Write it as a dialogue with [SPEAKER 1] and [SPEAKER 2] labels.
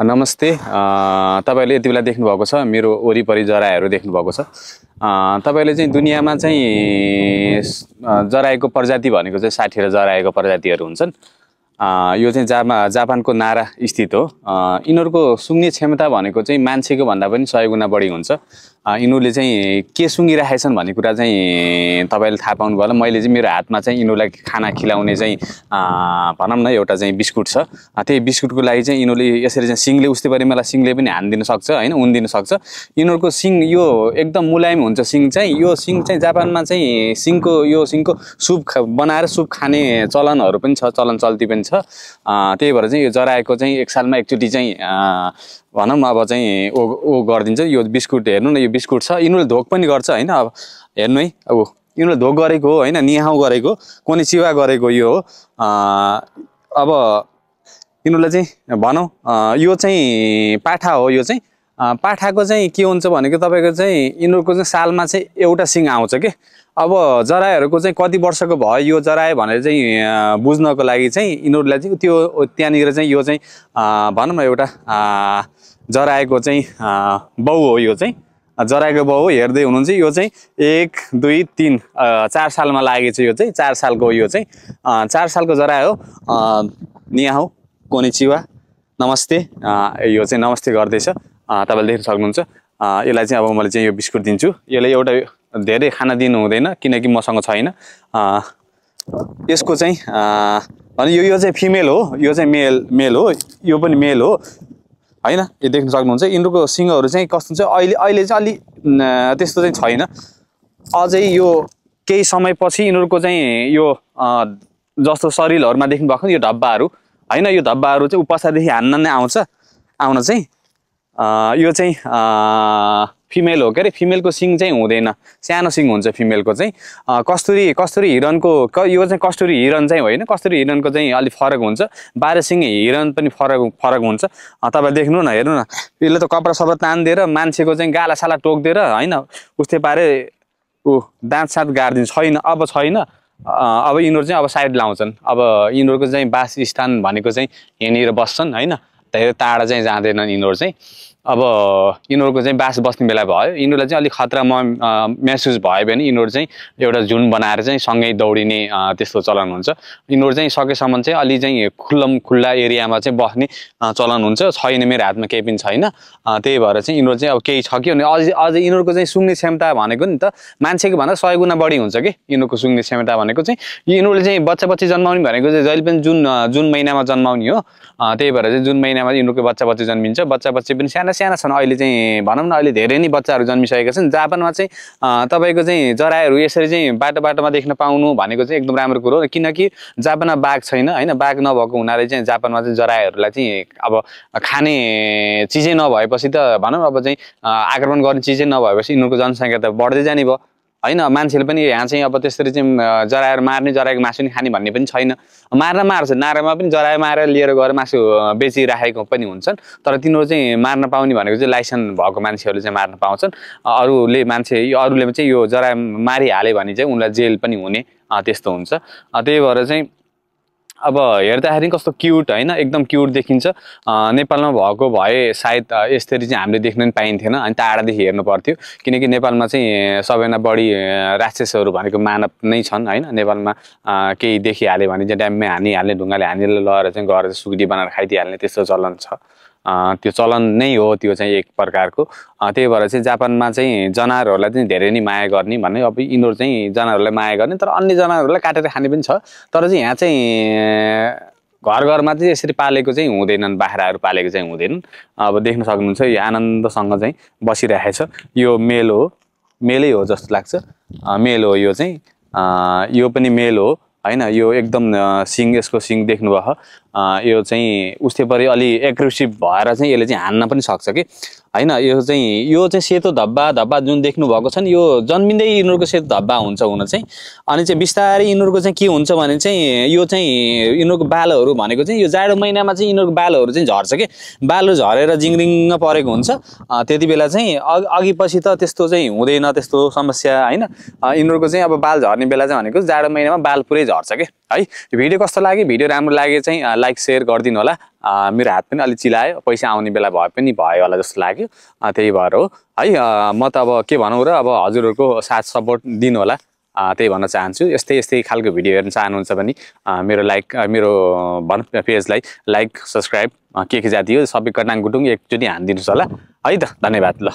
[SPEAKER 1] नमस्ते तपाईले यति बेला देख्नु भएको छ मेरो वरिपरि जराहरू देख्नु भएको छ तपाईले चाहिँ दुनियामा चाहिँ जराएको प्रजाति भनेको चाहिँ 60 जराएको प्रजातिहरू हुन्छन् यो चाहिँ जापानको नारा स्थित हो यिनीहरुको सुँग्ने क्षमता भनेको चाहिँ मान्छेको भन्दा पनि 100 गुणा बढी हुन्छ यिनीहरुले चाहिँ के सुँगिरहेछन् भन्ने कुरा चाहिँ तपाईले थाहा पाउनु भयो मैले चाहिँ मेरो हातमा चाहिँ यिनीहरुलाई खाना खिलाउने चाहिँ भनौं न एउटा चाहिँ बिस्कुट छ त्यही बिस्कुटको लागि चाहिँ यिनीहरुले यसरी चाहिँ सिङले उस्तै परे मलाई सिङले पनि हान्दिन सक्छ हैन उन्दिन सक्छ यिनीहरुको सिङ यो एकदम मुलायम हुन्छ सिङ चाहिँ यो सिङ चाहिँ जापानमा चाहिँ सिङको सुप बनाएर सुप खाने चलनहरु पनि छ चलन चल्ती पनि छ त्यही भएर चाहिँ यो जराएको चाहिँ एक सालमा एकचोटी चाहिँ भनौं अब चाहिँ ओ गर्दिन्छ यो बिस्कुट हेर्नु न यो बिस्कुट छ यिनीहरुले धोक पनि गर्छ हैन अब हेर्नु है अब यिनीहरुले धोक गरेको हो हैन निहाउ गरेको कोनी चिवा गरेको यो हो अब यिनीहरुले चाहिँ भनौं यो चाहिँ पाठा हो यो चाहिँ पाठाको चाहिँ के हुन्छ भनेको तपाईको चाहिँ यिनीहरुको चाहिँ सालमा चाहिँ एउटा सिङ आउँछ के अब जराहरूको चाहिँ कति वर्षको भयो यो जराए भनेर चाहिँ बुझ्नको लागि चाहिँ यिनीहरुलाई चाहिँ त्यो त्यहाँनिर चाहिँ यो चाहिँ भनौं न एउटा जराएको चाहिँ बाउ हो यो चाहिँ जराएको बाउ हेर्दै हुनुहुन्छ यो चाहिँ 1 2 3 4 सालमा लागेछ यो चाहिँ 4 सालको यो चाहिँ 4 सालको जरा हो निहाउ कोनिचिवा नमस्ते यो चाहिँ नमस्ते गर्दैछ तपाईले देख्न सक्नुहुन्छ यसलाई चाहिँ अब मैले चाहिँ यो बिस्कुट दिन्छु यसले एउटा धेरै खाना दिनु हुँदैन किनकि मसँग छैन यसको चाहिँ अनि यो चाहिँ फिमेल हो यो चाहिँ मेल हो यो पनि मेल हो हैन यो देख्न सक्नुहुन्छ यिनीहरुको सिङहरु चाहिँ कस्तो हुन्छ अहिले चाहिँ अलि त्यस्तो चाहिँ छैन अझै यो केही समयपछि यिनीहरुको चाहिँ यो जस्तो शरीरहरुमा देख्नु भएको यो धब्बाहरु हैन यो धब्बाहरु चाहिँ उपसादेखि हान्न नै आउन चाहिँ यो चाहिँ फिमेल हो के रे फिमेलको सिङ चाहिँ हुँदैन सानो सिङ हुन्छ फिमेलको चाहिँ कस्तुरी हिरणको यो चाहिँ कस्तुरी हिरण चाहिँ होइन कस्तुरी हिरणको चाहिँ अलि फरक हुन्छ 12 सिङ हिरण पनि फरक हुन्छ तपाईले देख्नु न हेर्नु न यसले त कपडा सबै तान्दिएर मान्छेको चाहिँ गाला साला टोक्दिएर हैन उस्तै पारे दाँत साथ गार्दिन्छ छैन अब छैन अब यिनीहरु चाहिँ अब साइड लाउँछन् अब यिनीहरुको चाहिँ वासस्थान भनेको चाहिँ यहाँनिर बस्छन् हैन धेरै टाढा चाहिँ जाँदैनन् यिनीहरु चाहिँ अब यिनीहरुको चाहिँ बास बस्ने बेला भयो यिनीहरुलाई चाहिँ अलि खतरा महसुस भयो भने यिनीहरु चाहिँ एउटा झुन्ड बनाएर चाहिँ सँगै दौडिने त्यस्तो चलन हुन्छ यिनीहरु चाहिँ सकेसम्म चाहिँ अलि चाहिँ खुल्ला एरियामा चाहिँ बस्ने चलन हुन्छ छैन मेरो हातमा केही पनि छैन त्यही भएर चाहिँ यिनीहरु चाहिँ अब केही छ कि अझ यिनीहरुको चाहिँ सुँग्ने क्षमता भनेको नि त मान्छेको भन्दा 100 गुणा बढी हुन्छ के यिनीहरुको सुँग्ने क्षमता भनेको चाहिँ यिनीहरुले चाहिँ बच्चा जन्माउने भनेको चाहिँ जहिले पनि जुन महिनामा जन्माउने हो त्यही भएर चाहिँ जुन महिनामा यिनीहरुको बच्चा जन्मिन्छ बच्चा पनि साना छन् अहिले चाहिँ भनौं न अहिले धेरै नै बच्चाहरु जन्मिसकेका छन् जापानमा चाहिँ तपाईको चाहिँ जराहरू यसरी चाहिँ बाटोमा देख्न पाउनु भनेको चाहिँ एकदम राम्रो कुरो हो किनकि जापानमा बाघ छैन हैन बाघ नभएको हुनाले चाहिँ जापानमा चाहिँ जराहरूलाई चाहिँ अब खाने चीजै नभएपछि त भनौं अब चाहिँ आक्रमण गर्ने चीजै नभएपछि यिनीहरुको जनसंख्या त बढ्दै जाने भयो हैन मान्छेले पनि यहाँ चाहिँ अब त्यसरी चाहिँ जराएर मार्ने जराएको मासु नि खाने भन्ने पनि छैन मार्छ नारामा पनि जराए मारेर लिएर गएर मासु बेचिराखेको पनि हुन्छन् तर तिनीहरु चाहिँ मार्न पाउने भनेको चाहिँ लाइसेन्स भएको मान्छेहरूले चाहिँ मार्न पाउँछन् अरूले चाहिँ यो जराए मारिहाले भने चाहिँ उनलाई जेल पनि हुने त्यस्तो हुन्छ त्यही भएर चाहिँ अब हेर्दाखेरि कस्तो क्यूट हैन एकदम क्यूट देखिन्छ नेपालमा भएको भए सायद यसरी चाहिँ हामीले देख्न पनि पाइन्थेन अनि टाढादेखि हेर्नु पर्थ्यो किनकि नेपालमा चाहिँ सबैभन्दा बढी राक्षसहरु भनेको मानव नै छन् हैन नेपालमा केही देखिहाले भने चाहिँ ड्याममै हानिहाल्ने ढुङ्गाले हानेर लगेर चाहिँ गएर सुकुटी बनाएर खाइदिहाल्ने त्यस्तो चलन छ त्यो चलन नै हो त्यो चाहिँ एक प्रकारको त्यही भएर चाहिँ जापानमा चाहिँ जनावरहरूलाई चाहिँ धेरै नै माया गर्ने भन्ने अब यिनीहरु चाहिँ जनावरहरूलाई माया गर्ने तर अन्य जनावरहरूलाई काटेर खाने पनि छ तर चाहिँ यहाँ चाहिँ घरमा चाहिँ यसरी पालेको चाहिँ हुँदैनन् बाख्राहरू पालेको चाहिँ हुँदैनन् अब देख्न सक्नुहुन्छ यो आनन्दसँग चाहिँ बसिरहेछ यो मेलै हो जस्तो लाग्छ मेल हो यो चाहिँ यो पनि मेल हो हैन यो एकदम सिङ यसको सिङ देख्नु भयो यो चाहिँ उस्तै परि अलि एग्रेसिभ भएर चाहिँ यसले चाहिँ हान्न पनि सक्छ के हैन यो चाहिँ सेतो धब्बा जुन देख्नु भएको छ नि यो जन्मिँदै यिनीहरुको सेतो धब्बा हुन्छ हुन चाहिँ अनि चाहिँ बिस्तारै यिनीहरुको चाहिँ के हुन्छ भने चाहिँ यो चाहिँ यिनीहरुको बालहरु भनेको चाहिँ यो जाडो महिनामा चाहिँ यिनीहरुको बालहरु चाहिँ झर्छ के बालहरु झरेर जिङरिङ परेको हुन्छ त्यतिबेला चाहिँ अघि पछि त त्यस्तो चाहिँ हुँदैन त्यस्तो समस्या हैन यिनीहरुको चाहिँ अब बाल झर्ने बेला चाहिँ भनेको जाडो महिनामा बाल पुरै झर्छ के है भिडियो कस्तो लाग्यो भिडियो राम्रो लागे चाहिँ लाइक सेयर गरिदिनु होला। मेरो हात पनि अलि चिलायो, पैसा आउने बेला भए पनि भयो होला जस्तो लाग्यो, त्यही भएर हो है। म त अब के भनौँ र, अब हजुरहरूको साथ सपोर्ट दिनु होला, त्यही भन्न चाहन्छु। यस्तै खालको भिडियो हेर्न चाहनुहुन्छ भने मेरो पेजलाई लाइक सब्सक्राइब के जाति हो सबै कटाङ गुटुङ एकचोटि हानिदिनुहोस् होला है त। धन्यवाद ल।